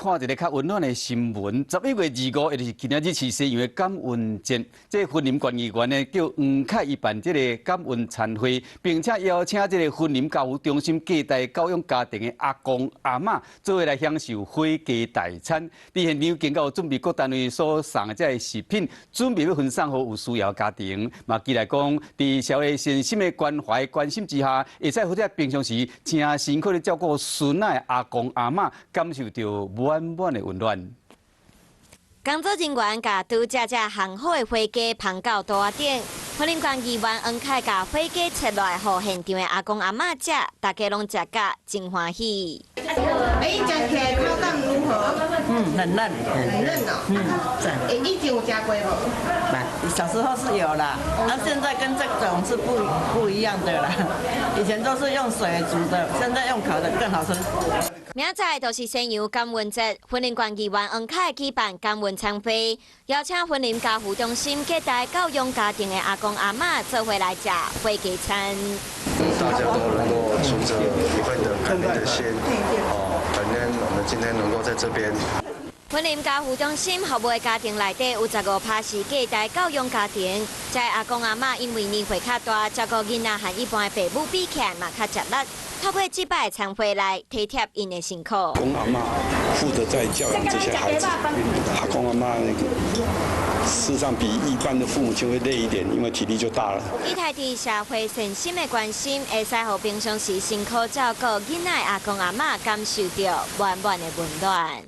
看一个較溫暖的新聞，11月25，也就是今仔日是西洋的感恩節。這個雲林縣議員呢，叫黃凱伊辦這个感恩餐會，並且邀請這个雲林家扶中心隔代教養家庭的阿公阿嬤，做伙來享受火雞大餐。佇現場經過準備各單位所送的這个食品，準備欲分送予有需要家庭。嘛，期待講，佇社會善心的關懷關心之下，會使予這平常時誠辛苦咧照顧孫仔的阿公阿嬤，感受著滿滿的溫暖。工作人員共拄才烘好的火雞捧到桌仔頂，雲林縣議員黃凱共火雞切落來，予現場的阿公阿嬤食，大家攏食甲真歡喜。哎，食起來口感如何？嗯，很嫩，很嫩哦。嗯，讚。哎，以前有食過無？小時候是有啦，那現在跟這種是不一樣的啦。以前都是用水煮的，現在用烤的更好吃。明仔載就是西洋感恩節，雲林縣議員黃凱舉辦感恩餐會，邀請雲林家扶中心隔代教養家庭的阿公阿嬤做伙來食火雞餐。大家都能夠存著一份的感恩的心，哦，感恩我們今天能夠在這邊。雲林家扶中心服務的家庭內底有15%是隔代教養家庭，這阿公阿嬤因為年歲較大，照顧囡仔和一般的父母比起來嘛較吃力。透過這擺的餐會來體貼𪜶的辛苦。阿公阿嬤負責在教養這些孩子，阿公阿嬤事實上比一般的父母親會累一點，因為體力就大了。期待佇社會善心的關心，會使予平常時辛苦照顧囡仔的阿公阿嬤感受著滿滿的溫暖。